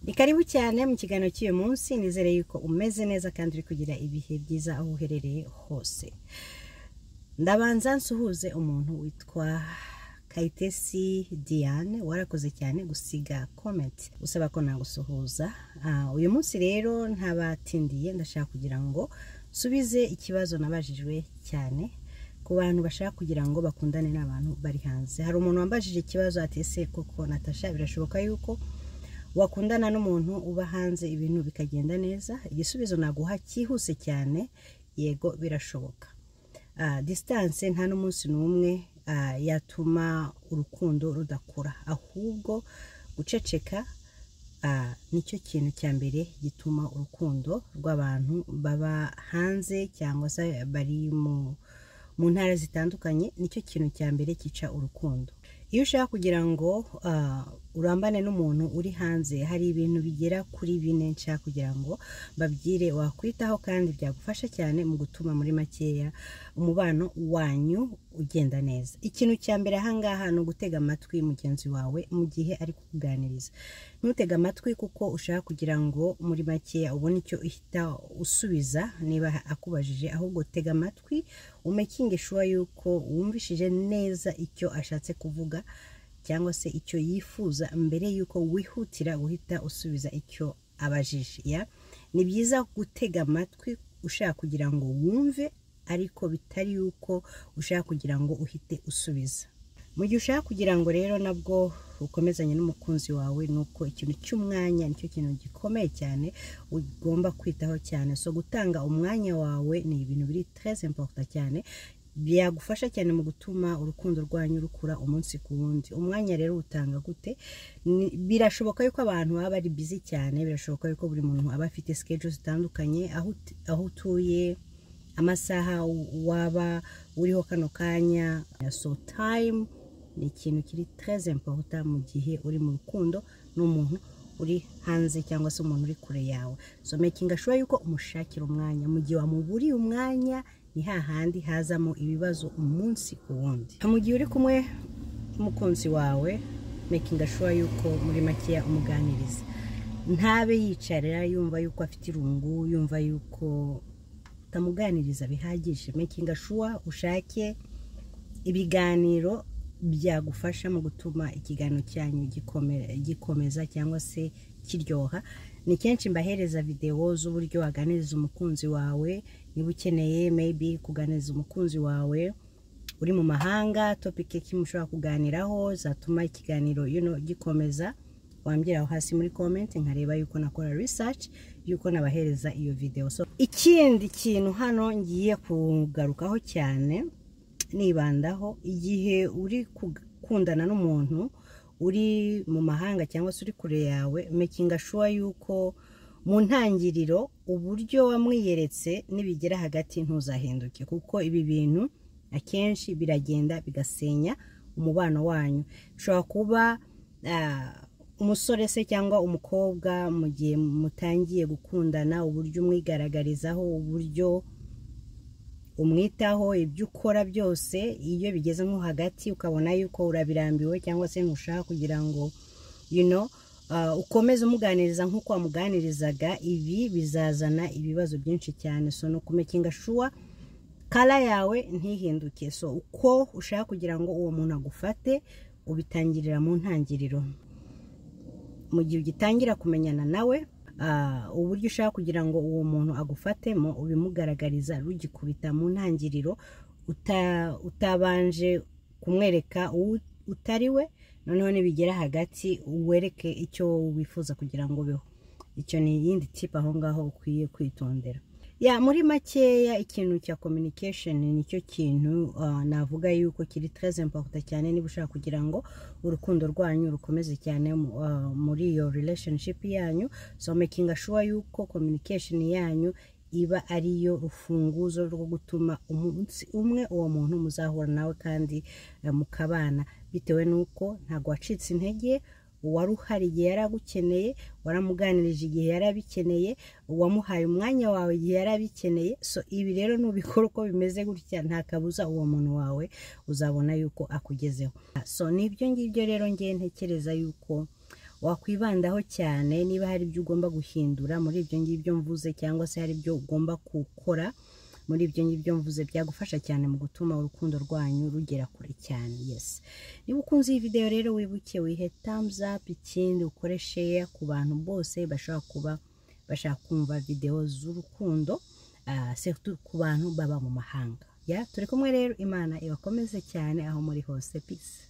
Ni karibu cyane mu kiganiro cy'uyu munsi. Nizere yuko umeze neza kandi uri kugira ibihe byiza aho uherereye hose. Ndabanza nsuhuze umuntu witwa Kayitesi Diane, warakoze cyane gusiga comment usaba ko nagusuhuza. Uyu munsi rero ntabatindiye, ndashaka kugira ngo nsubize ikibazo nabajijwe cyane ku bantu bashaka kugira ngo bakundane n'abantu bari hanze. Hari umuntu wambajije ikibazo ati: "Ese koko Natasha, birashoboka yuko wakundana n'umuntu uba hanze ibintu bikagenda neza?" Igisubizo naguha cyihuse cyane, yego, birashoboka. Distance nta n'umunsi n'umwe yatuma urukundo rudakura, ahubwo guceceka nicyo kintu cya mbere gituma urukundo rw'abantu baba hanze cyangwa se bari mu ntara zitandukanye, nicyo kintu cya mbere cyica urukundo. Iyo ushaka kugira ngo urambane n'umuntu uri hanze, hari ibintu bigera kuri bine nshaka kugira ngo babwire wakwitaho kandi byagufasha cyane mu gutuma muri makeya umubano wanyu ugenda neza. Ikintu cya mbere ahangaha ni ugutega amatwi mugenzi wawe mu gihe ari kukuganiriza. Ntutege amatwi kuko ushaka kugira ngo muri makeya ubone icyo uhita usubiza niba akubajije, ahubwo tega amatwi umakinge sure yuko wumvishije neza icyo ashatse kuvuga cyangwa se icyo yifuza mbere yuko wihutira guhita usubiza icyo abajije. Ya, ni byiza gutega amatwi ushaka kugira ngo wumve, ariko bitari yuko ushaka kugira ngo uhite usubiza. Mu gihe ushaka kugira ngo rero nabwo ukomezanye n'umukunzi wawe, ni uko ikintu cy'umwanya nicyo kintu gikomeye cyane ugomba kwitaho cyane. So gutanga umwanya wawe ni ibintu biri très important cyane, byagufasha cyane mu gutuma urukundo rwanyu rukura umunsi ku wundi. Umwanya rero utanga gute? Birashoboka yuko abantu baba bari busy cyane, birashoboka yuko buri muntu aba afite schedule zitandukanye aho utuye, amasaha waba uriho kano kanya. So time ni ikintu kiri très important mu gihe uri mu rukundo n'umuntu uri hanze cyangwa se umuntu uri kure yawe. So making sure yuko umushakira umwanya. Mu gihe wamuburiye umwanya, ni hahandi hazamo ibibazo umunsi ku wundi. Mu gihe uri kumwe n'umukunzi wawe, making sure yuko muri makeya umuganiriza, ntabe yicarira yumva yuko afite irungu, yumva yuko utamuganiriza bihagije. Making sure ushake ibiganiro byagufasha mu gutuma ikiganiro cyanyu gikomeza cyangwa se kiryoha. Ni kenshi mbahereza videwo z'uburyo waganiriza umukunzi wawe. Niba ukeneye maybe kuganiriza umukunzi wawe uri mu mahanga, topic kimwe ushobora kuganiraho zatuma ikiganiro gikomeza, wambwira aho hasi muri comment, nkareba yuko nakora research yuko nabahereza iyo video. So ikindi kintu hano ngiye kugarukaho cyane nibandaho, igihe uri gukundana n'umuntu uri mu mahanga cyangwa se uri kure yawe, making sure yuko mu ntangiriro uburyo wamwiyeretse, nibigera hagati ntuzahinduke, kuko ibi bintu akenshi biragenda bigasenya umubano wanyu. Bishobora kuba umusore se cyangwa umukobwa, mu gihe mutangiye gukundana, uburyo umwigaragarizaho, uburyo umwitaho, ibyo ukora byose, iyo bigeze nko hagati ukabona yuko urabirambiwe cyangwa se ntushaka kugira ngo ukomeze umuganiriza nk'uko wamuganirizaga, ibi bizazana ibibazo byinshi cyane. So no kumakinga sure color yawe ntihinduke. So uko ushaka kugira ngo uwo muntu agufate, ubitangirira mu ntangiriro mu gihe ugitangira kumenyana nawe. Uburyo ushaka kugira ngo uwo muntu agufatemo ubimugaragariza rugikubita mu ntangiriro, utabanje kumwereka uwo utari we, noneho nibigera hagati wereke icyo wifuza kugira ngo ubeho. Icyo ni iyindi tip aho ngaho ukwiye kwitondera. Ya, muri makeya, ikintu cya communication nicyo kintu navuga yuko kiri très important cyane niba ushaka kugira ngo urukundo rwanyu rukomeze cyane muri iyo relationship yanyu. So making sure yuko communication yanyu iba ariyo rufunguzo rwo gutuma umunsi umwe uwo muntu muzahura nawe kandi mukabana, bitewe n'uko ntabwo wacitse intege, wari uhari igihe yari agukeneye, waramuganirije igihe yari abikeneye, wamuhaye umwanya wawe igihe yari abikeneye. So ibi rero nubikora uko bimeze gutya, nta kabuza uwo muntu wawe uzabona yuko akugezeho. So nibyo ngibyo rero ngiye ntekereza yuko wakwibandaho cyane, niba hari ibyo ugomba guhindura muri ibyo ngibyo mvuze, cyangwa se hari ibyo ugomba gukora muri ibyo ngibyo mvuze, byagufasha cyane mu gutuma urukundo rwanyu rugera kure cyane. Yes, niba ukunze iyi video rero, wibuke wihe thumbs up, ikindi ukore share ku bantu bose bashobora kuba bashaka kumva video z'urukundo, surtout ku bantu baba mu mahanga. Ya, turi kumwe rero, Imana ibakomeze cyane aho muri hose. Peace.